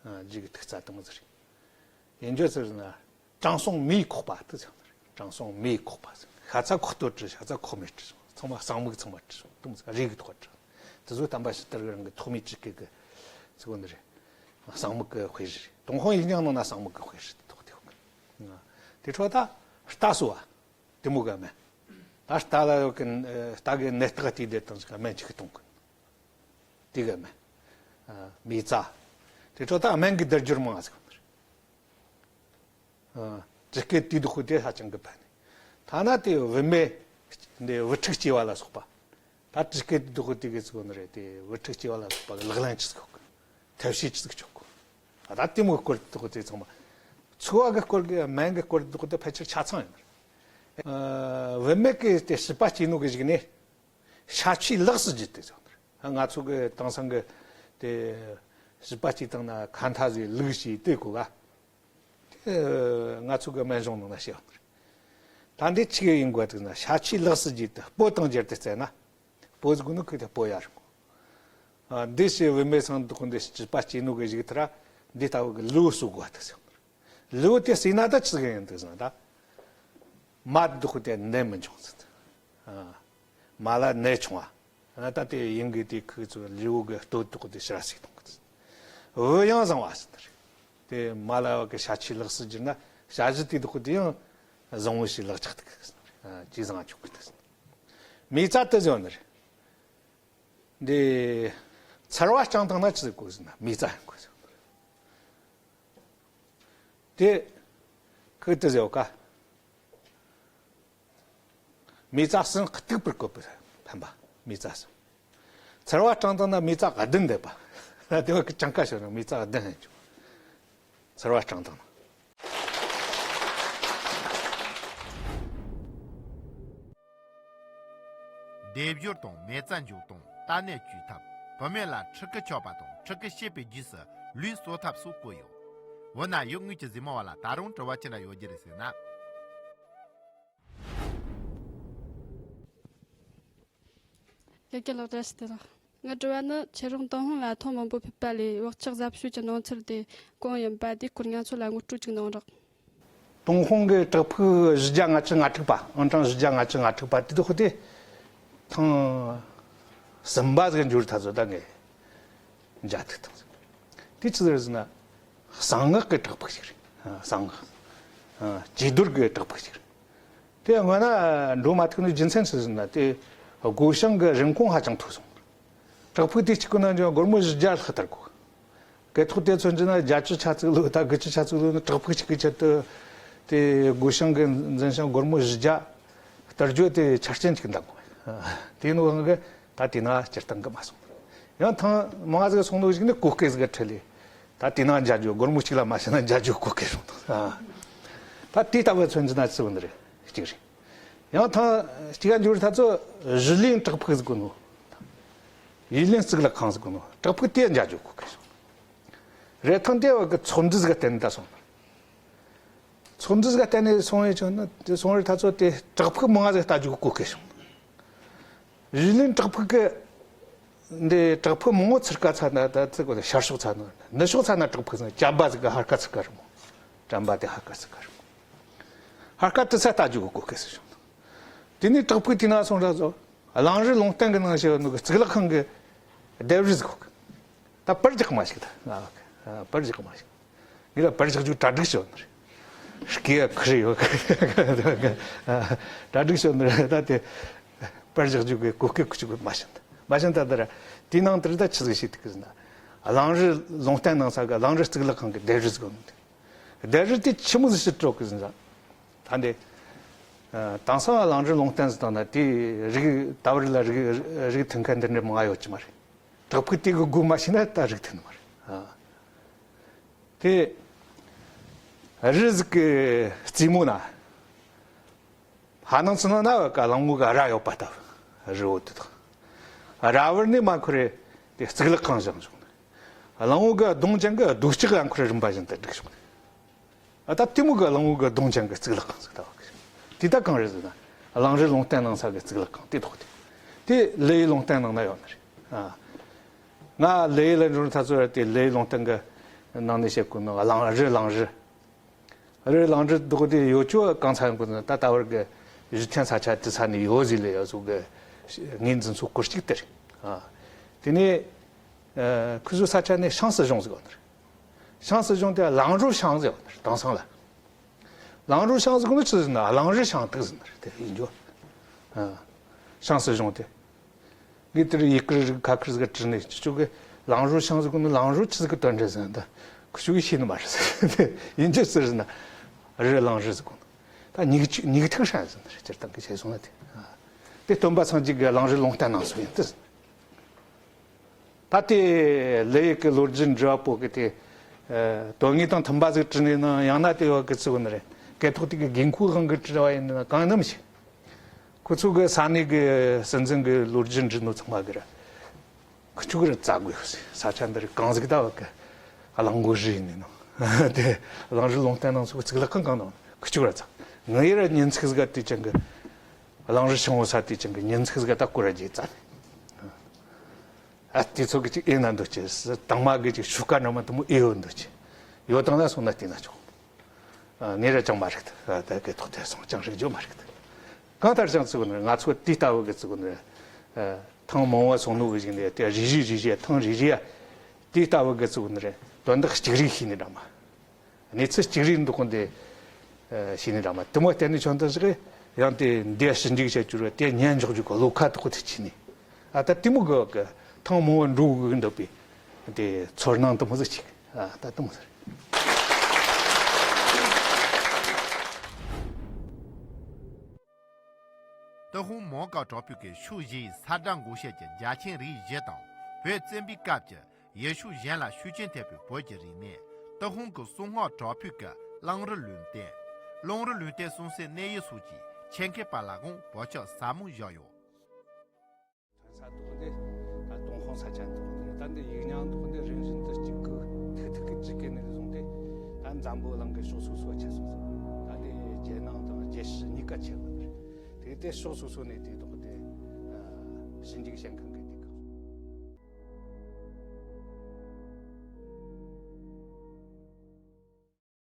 ཨ། ལུས་གི་ཐིག་རྩ་དུ་མོ་ཟིག་རེད། ཡིན་རྒྱུ་ཟེར་ན། དྲང་སྲོང་མེ་ཡིས་ཁོག་པ་དེ་ཟེར་བ་རེད། དྲང་སྲོང་མེ་ཡིས་ཁོག་པ་ཟེར། ཤ་ཚ་ཁོག་སྟོད་བྲིས། ཤ་ཚ་ཁོག་སྨད་བྲིས། ཚང་མ་གསང་སྨུག་ཚང་མ་བྲིས། དེ་མོ་ཟིག་རས་གི་ཐོག་བྲིས། དེ་ཚོ་དམ་པ་ཕྱི་དར་གི་རང་གི་ཐོག་མའི་བྲིས་སྐད་གི་ཟེར་གོ་ནི་རེད། གསང་སྨུག་གི་དཔེ་རིས་རེད། ཏུན་ཧོང་ཡིག་རྙིང་ནང་ན་གསང་སྨུག་གི་དཔེ་རིས་དེ་ཐོག་དེ་ཡོད་གི། དེ་འཕྲོ་ད་རྟ་གསོ་བ་དེ་མོ་གི་སྨན། ད་རྟ་ལ་ཡོད་གི། རྟ་གི་ནད་རྟགས་དེ་དེ་དང་ཟིག་སྨན་ཅིག་གི་གཏོང་གི། དེ་གི་སྨན། ཨ། མིག་རྩ། དེ་འཕྲོ་ད་སྨན་གི་སྡེར་སྦྱོར་མང་ཟིག་ཡོད་ནི་རེད། ཨ། བྲིས་སྐད་དེ་དུ་ཁོ་དེ་ཧ་ཅང་གི་ཕན་ནི། ཐ་ན་དེ་བུད་མེད་འདི་བུ་ཕྲུག་སྐྱེ་བ་ལ་སོགས་པ། ད་བྲིས་སྐད་དེ་དུ་ཁོ་དེ་གི་ཟེར་གོ་ནི་རེད། དེ་བུ་ཕྲུག་སྐྱེ་བ་ལ་སོགས་པ་གི་ལག་ལེན་ཅི་ཟིག་ཡོད་གི། ཐབས་ཤེས་ཅི་ཟིག་ཆོག་གི། ཨ། ད་དེ་མོ་གི་སྐོར་དེ་དུ་ཁོ་དེ་ཚང་མ། འཚོ་བ་གི་སྐོར་གི་སྨན་གི་སྐོར་དེ་དུ་ཁོ་དེ་ཕལ་ཆེར་ཆ་ཚང་ཡིན་ནི་རེད། ཨ། བུད་མེད་གི་དེ་བྱིས་པ་སྐྱེས་ནོ་གི་གཞུག་ནས། བྱ་ཆུའི་ལགས་སུ་བགྱིས་ཏེ་ཟེར་བ་རེད། ང་ཚོ་གི་དེང་སང་གི་དེ་བྱིས་པ་སྐྱེས་བཏང་ན་ཁ་མཐའ་ཟིག་བླུགས་ཤིག་དེ་གོ་ག། དེ་ང་ཚོ་གི་སྨན་གཞུང་ནང་ན་བཤད་བ་རེད། ད་འདི་ཆི་གི་ཡིན་དགོས་དུས་ན། བྱ་ཆུའི་ལགས་སུ་བགྱིས་ཏེ་སྤོས་དང་སྦྱར་ཏེ་བསྩལ་ན། སྤོས་ཟེར་གོ་ནོ་ཁུ་དེ་སྤོ་ཡ་རེད་གོ། ཨ། འདི་ཞེས་བུད་མེད་ཚང་དུ་ཁོ་འདི་བྱིས་པ་སྐྱེས་ནོ་གི་གཞུག་ཐ་ར་འདི་ལྟ་བུ་གི་ལུས་གསོ་དགོས་ཏེ་ཟེར་བ་རེད། ལུས་དེ་ཟིན་ན་ད་ཆི་ཟིག་ཡིན་འདུག་ཟེར་ན། ད་མ་འདུག་དེ་ནད་མི་འབྱུང་ཟེར། ཨ། མ་ལ་ནད་བྱུང་བ། ཨ། ད་དེ་ཡིན་གི་དེ་ཁུ་ཚོ་ལུས་གི་སྟོད་དུ་དེ་ཞེ་དྲག་ཟིག་གཏོང་གི། བུ་ཡང་བཟང་བ་ཟེར། དེ་མ་ལ་བ་གི་བྱ་ཆུའི་ལགས་སུ་བགྱིས་ན་བྱ་གཞི་དེ་དུ་དེ་ཡང་བཟང་བོ་ཞིག་ལག་ཆགས་ཐུབ་གི། ཨ། ཇེ་བཟང་ཆོག་གི། མིག་རྩ་དེ་ཟེར་ནི་རེད། འདི་ཚར་བ་བཅིངས་བཏང་ན་ཅི་ཟིག་དགོས་ཟེར་ན། མིག་རྩ་ཡང་དགོས་ཟེར། དེ་ཁུ་དེ་ཟེར་བ་ཀ། མིག་རྩ་གསུམ་གཏུག་པར་བཀོད་པའི་ཕན་པ། མིག་རྩ་གསུམ། ཚར་བ་བཅིངས་བཏང་ན་མིག་རྩ་བདུན་འདེབས་པ། དེ་བ་ཀ་གྲངས་ཀ་ཤོར་ན་མིག་རྩ་བདུན་ཡིན་ཆོག། ཚར་བ་བཅིངས་བཏང་ན། སྡེབ་སྦྱོར་དང་མེ་བཙའ་འཇུག་སྟངས། རྟ་ནད་བཅོས་ཐབས། བུད་མེད་ལ་ཕྲུ་གུ་ཆགས་པ་དང་ཕྲུ་གུ་སྐྱེས་པའི་རྗེས་སུ་ལུས་གསོ་ཐབས་སོགས་བཀོད་ཡོད། འོ་ན་ཡུལ་དངོས་ཀྱི་གཟིགས་མོ་བ་ལ་ད་རུང་དྲི་བ་ཅི་འདྲ་ཡོད་རྒྱུ་རེད་ཟེར་ན། ཡ་གི་ལགས་བཀྲ་ཤིས་བདེ་ལེགས། ངའི་དྲི་བ་ནི་ཁྱེད་རང་ཏུན་ཧོང་ལ་ཐེངས་མང་པོ་ཕེབས་པ་ལས་བག་ཆགས་གཟབ་གཤིས་ཀྱི་སྣང་ཚུལ་དེ་གང་ཡིན་པ་དེའི་སྐོར་ང་ཚོ་ལ་ངོ་སྤྲོད་ཅིག་གནང་རོགས། ཏུན་ཧོང་གི་བྲག་ཕུག་བཞི་བརྒྱ་ལྔ་བཅུ་ང་དྲུག་པ། ཨང་གྲངས་བཞི་བརྒྱ་ལྔ་བཅུ་ང་དྲུག་པ་དེ་དག་དེ་ཐེངས་གསུམ་པ་ཟིག་འགྱུར་ཐག་ཚོད་ད་ངས་མཇལ་ཐུབ་བཏང་ཟིག། དེ་ཅི་ཟེར་ཟེར་ན་གསང་སྔགས་ཀྱི་བྲག་ཕུག་ཅིག་རེད། ཨ། གསང་སྔགས། ཨ། བཅོས་རྡོར་གྱི་བྲག་ཕུག་ཅིག་རེད། དེ་སྔོན་ན་འགྲོ་མ་ཐུབ་ནི་རྒྱུ་མཚན་ཆི་ཟིག་ན། དེ་སྒོ་བྱང་གི་རིན་གོང་ཧ་ཅང་མཐོ་སོང་། བྲག་ཕུག་དེ་གཅིག་གི་ནང་ཅང་སྒོར་མོ་བཞི་བརྒྱ་ལྷག་སྟེར་དགོས། སྐད་ཐོག་དེ་མཚོན་རྒྱུ་ན་བརྒྱད་ཅུ་ཆ་ཙིག་ལོ། ད་དགུ་བཅུ་ཆ་ཙིག་ལོ་ནི་བྲག་ཕུག་གཅིག་གི་ཆེད་དུ་དེ་སྒོ་བྱང་གི་འཛིན་བྱང་སྒོར་མོ་བཞི་བརྒྱ་སྟེར་རྒྱུ་དེ་ཆ་རྐྱེན་གཅིག་འདང་དགོས། དེ་ནི་དབང་གིས་ད་དེ་ན་སྤྱིར་བཏང་གི་མ་སོང་། ཡང་ཐེངས་མང་ཟིག་སོང་ནོ་ཞིག་ནི་གོ་སྐབས་ཟིག་འཕྲད་ལེ། ད་དེ་ན་མཇལ་རྒྱུ་སྒོར་མོ་གཅིག་ལ་མ་ཤི་ན་མཇལ་རྒྱུ་གོ་སྐབས་སོང་དང་། ད་དེ་ལྟ་བུ་མཚོན་རྒྱུ་ན་ཆི་ཟིག་ནི་རེད། གཅིག་རེད། ཡང་ཐེངས་གཅིག་ག་འགྱུར་ཐ་ཚོ་གཞི་ལིང་བྲག་ཕུག་ཟེར་གོ་ནོ། གཞི་ལིང་གཙུག་ལག་ཁང་ཟེར་གོ་ནོ། བྲག་ཕུག་དེ་མཇལ་རྒྱུ་གོ་གི་སོང་། རེད། ཐེངས་དེ་བ་གི་ཚོགས་འདུ་ཟིག་ག་བརྟེན་ནས་ད་སོང་། ཚོགས་འདུ་ཟིག་ག་བརྟེན་ནས་སོང་ཡོད་ཅང་ན། དེ་སོང་རེད་ཐ་ཚོ་དེ་བྲག་ཕུག་མང་ཟིག་ལྟ་རྒྱུ་གོ་གི་སོང་། གཞི་ལིང་བྲག་ཕུག་གི་འདི་བྲག་ཕུག་མང་བོ་ཚུར་ཀ་ཚ་ན། ད་ཚུར་ཀ་ཤར་ཕྱོགས་ཚ་ན། ནུབ་ཕྱོགས་ཚ་ན་བྲག་ཕུག་ཟེར། བྱམས་པ་ཟིག་གི་ཧར་ཀ་ཚུར་ཀ་རེད་མོ། བྱམས་པ་དེ་ཧར་ཀ་ཚུར་ཀ་རེད་མོ། ཧར་ཀ་དེ་ཚ་ལྟ་རྒྱུ་གི་གོ་སྐབས་ཟིག་བྱུང་། དེ་ནས་བྲག་ཕུག་དེ་ན་སོང་ར་ཚོ་གླང་རི་ལུང་བསྟན་གི་ནང་བཤད་ནོ་གི་གཙུག་ལག་ཁང་གི་ལྡེབས་རིས་ཟིག་གོ་གི། ད་པར་རྒྱག་མ་ཞིག་ད་པར་རྒྱག་མ་ཞིག་ངས་ད་པར་རྒྱག་རྒྱུ་གྲ་སྒྲིག་བྱས་ནི་རེད། སྐེ་ཁུར་ཡོད། གྲ་སྒྲིག་བྱས་ནི་རེད། ད་དེ་པར་རྒྱག་རྒྱུ་གི་གོ་སྐབས་ཁུ་ཆུ་གི་མ་ཤེས། མ་ཤེས་ད་དེ་ར། དེའི་ནང་དེར་ད་ཆི་ཟིག་ཞིག་ཐུག་གི་ཟིན་ན། གླང་རི་ལུང་བསྟན་གནང་ས་གི་གླང་རི་གཙུག་ལག་ཁང་གི་ལྡེབས་རིས་ཟིག་ཡོད་ནི་རེད། ལྡེབས་རིས་དེ་ཆི་མོ་ཟིག་ཞིག་བྲིས་གི་ཟིན་ན། ད་འདི་དེང་སང་གླང་རི་ལུང་བསྟན་ཟིག་བཏང་ན་དེ་རིགས་ད་བར་ལ་རིགས་རིགས་མཐུན་ཁ་འདི་འདྲ་མང་ཡོད་ཀྱི་མ་རེད། བྲག་ཕུག་དེ་གི་སྒོ་མ་ཕྱེ་ན་ད་རིགས་མཐུན་མ་རེད། ཨ། དེ་རི་ཟིག་གི་རྩེ་མོ་ན། ཧ་ནང་ཚུ་ནང་ན་བ་ག་གླང་པོ་གི་རྭ་ཡོད་པ་ལྟ་བུ་རི་བོ་དེ་དང་། རྭ་བར་ནས་མར་ཁོ་རེ་དེ་གཙུག་ལག་ཁང་བཞེངས་བྱུང་ནས། གླང་པོ་གི་གདོང་ཅན་གི་རྡོ་ལྕགས་ཡང་ཁོ་རེ་རིམ་པ་བཞིན་དུ་བསྒྲིགས་བྱུང་ནས། ཨ། ད་དེ་མོ་གི་གླང་པོ་གི་གདོང་ཅན་གི་གཙུག་ལག་ཁང་ཟིག་ལྟ་བུ་གི། དེ་ད་གང་རེད་ཟེར་ན། གླང་རི་ལུང་བསྟན་གནང་ས་གི་གཙུག་ལག་ཁང་དེ་ཐོག་དེ། དེ་ལི་ཡི་ལུང་བསྟན་ནང་ན་ཡོད་ནི་རེད། ཨ། ང་ལི་ཡི་ལ་འགྲོ་ཐ་ཚོད་ར། དེ་ལི་ཡི་ལུང་བསྟན་གི་ནང་ནས་བཤད་གོ་ནོ་གླང་རི། གླང་རི། རི་གླང་རི་འདུག་དེ་ཡོད་ཆོག་གང་ཚ་ཡོང་གི་ན། ད་ད་བར་གི་གཞི་ཁྱོན་ས་ཆ་དེ་ཚ་ནས་ཡོད་ཟིག་ལས་ཡོད་ཟིག་གི་ངོས་འཛིན་ཚུལ་སྐོར་གཅིག་དེ་རེད། ཨ། དེ་ནས་ཨ་ཁོ་ཚོ་ས་ཆ་ནས་ཤང་སྲིད་གཞུང་ཟིག་ཡོད་ནི་རེད། ཤང་སྲིད་གཞུང་དེ་གླང་རུ་ཤང་ཟེར་བ་དང་སང་ལ། གླང་རུ་ཤང་ཟེར་གོ་ནི་ཆི་ཟེར་ན་གླང་རི་ཤང་དེ་ཟེར་ནི་རེད། དེ་ཡིན་རྒྱུ། ཨ། ཤང་སྲིད་གཞུང་དེ། ངས་དེར་ཡི་གེ་རིགས་ཁ་ཁེར་ཟིག་བྲིས་ནས། ཁྱེད་ཆོ་གི་གླང་རུ་ཤང་ཟེར་གོ་ནི་གླང་རུ་ཆི་ཟིག་གི་དོན་རེད་ཟེར་ན། ད་ཁྱེད་ཆོ་གིས་ཤེས་ནི་མ་རེད་ཟེར། དེ་ཡིན་རྒྱུ་ཟེར་ན་རི་གླང་རི་ཟེར་གོ་ནི། ད་ཉིག་ཉིག་ཐུག་ཧྲན་ཟེར་ནི་རེད། སྤྱིར་བཏང་གི་བྱས་སོང་ན་དེ། ཨ། དེ་སྟོན་པ་སངས་རྒྱས་ཀྱི་གླང་རི་ལུང་བསྟན་གནང་སོང་ཡིན་དེ་ཟེར། ད་དེ་ལི་ཡི་གི་ལོ་རྒྱུས་འབྲི་བ་པོ་གི་དེ། ཨ། དོན་དངོས་དང་མཐུན་པ་ཟིག་བྲིས་ནས་ན། ཡང་ན་དེ་བ་གི་ཚིག་ནི་རེད། སྐད་ཐོག་དེ་གི་དགོས་མཁོའི་དབང་གིས་བྲིས་པ་ཡིན་ན་གང་ནམ་ཞིག་ཁོ་ཚོ་གི་ས་གནས་གི་སྲིད་འཛིན་གི་ལོ་རྒྱུས་འབྲི་ནོ་ཚང་མ་གི་ར། ཁུ་ཆུ་གི་ར་བཙལ་དགོས་ཡོད་ཟེར། ས་ཆ་འདི་རིགས་གང་ཟིག་ད་བ་གི་གླང་པོ་རི་ཡིན་ནོ། དེ་གླང་རི་ལུང་བསྟན་གནང་ས་གི་གཙུག་ལག་ཁང་གང་ནོ། ཁུ་ཆུ་གི་ར་བཙལ། ངའི་ར་ཉིན་ཚིག་ཟིག་ག་དེ་ཅང་གི་གླང་རི་ཤང་བོ་ས་དེ་ཅང་གི་ཉིན་ཚིག་ཟིག་ག་ད་སྐོར་ར་རྒྱས་བཙལ་ནས། ཨ། དེ་ཚོ་གི་ཅིག་ཨེ་ན་འདུག་ཅེས། དང་མ་གི་ཅིག་ཤུགས་ཀ་འདྲ་མ་དུ་མོ་ཨེ་ཡོད་འདུག་ཅེས། ཡོད་དང་ན་སོང་ན་བལྟས་ན་ཆོག། ཨ། ངས་ར་ཅང་མ་རིག་ད། ད་གི་ཐོག་དེ་སོང་ཅང་རིག་རྒྱུ་མ་རིག་ད། གང་ལྟར་ཀྱང་ཚིག་ནི་ང་ཚོ་དེ་ལྟ་བུ་གི་ཚིག་ནི། ཨ། ཐེངས་མང་བ་སོང་ནོ་གི་ཞིག་ནས་དེ་རེ་རེ་རེ་རེ་ཐེངས་རེ་རེ་དེ་ལྟ་བུ་གི་ཚིག་ནི་རེད། དོན་དག་གཅིག་རེ་ཤེས་ནི་འདྲ་མ། གནས་ཚུལ་གཅིག་རེ་འདུག་གོ་འདི། ཨ། ཤེས་ནི་འདྲ་མ། དེ་མོ་བལྟས་ནས་ཆོག་འདི་ཟིག་ཡང་དེ་འདི་ཞིབ་འཇུག་བྱེད་རྒྱུ་རེད། དེ་ཉན་འཇོག་རྒྱུ་གི་བློ་ཁ་དོག་དེ་ཆི་ནི། ཨ། ད་དེ་མོ་གི་གི་ཐེངས་མང་བ་འགྲོ་གི་འདུག་པས། དེ་ཚོར་སྣང་དེ་མོ་ཟིག་ཅིག། ཨ། ད་དེ་མོ་ཟིག་རེད། ཏུན་ཧོང་མོའུ་འགལ་བྲག་ཕུག་གི་ཕྱོགས་བཞི་ཡི་ས་བཀྲ་མགོ་ཤེས་ཀྱི་རྒྱ་ཆེན་རིགས་བཞི་དང་། བོད་བཙན་པོའི་སྐབས་ཀྱི་ཡུལ་ཕྱོགས་གཞན་ལ་ཤུགས་རྐྱེན་ཐེབས་པའི་བོད་ཀྱི་རིག་གནས། ཏུན་ཧོང་གི་གསང་སྔགས་བྲག་ཕུག་གི་གླང་རི་ལུང་བསྟན། གླང་རི་ལུང་བསྟན་གསུང་སྲས་གནས་ཡིག་སོགས་ཀྱི་ཆེད་མཁས་པ་ལ་དབང་བོད་ཕྱོགས་ཟབ་མོ་བཞག་ཡོད། ཐོན་ས་དོག་འདི་ད་ཏུན་ཧོང་ས་ཆ་དོག་འདི་ད་འདི་ཡིག་རྙིང་དོག་འདི་རིམ་བཞིན་དུ་གཅིག་གི་ཐིག་ཐིག་གི་གཅིག་གི་ནས་བཟུང་སྟེ། ད་འཛམ་བུ་གླིང་གི་ཕྱོགས་སོ་སོ་ཁྱབ་སོང་ཟིག། ད་འདི་རྒྱལ་ནང་དང་རྒྱལ་སྤྱི་གཉིས་ཀ་ཁྱབ་ཡོད་རེད། དེ་དེ་ཕྱོགས་སོ་སོ་ནས་དེ་དོག་དེ་ཞིབ་འཇུག་བྱེད་མཁན།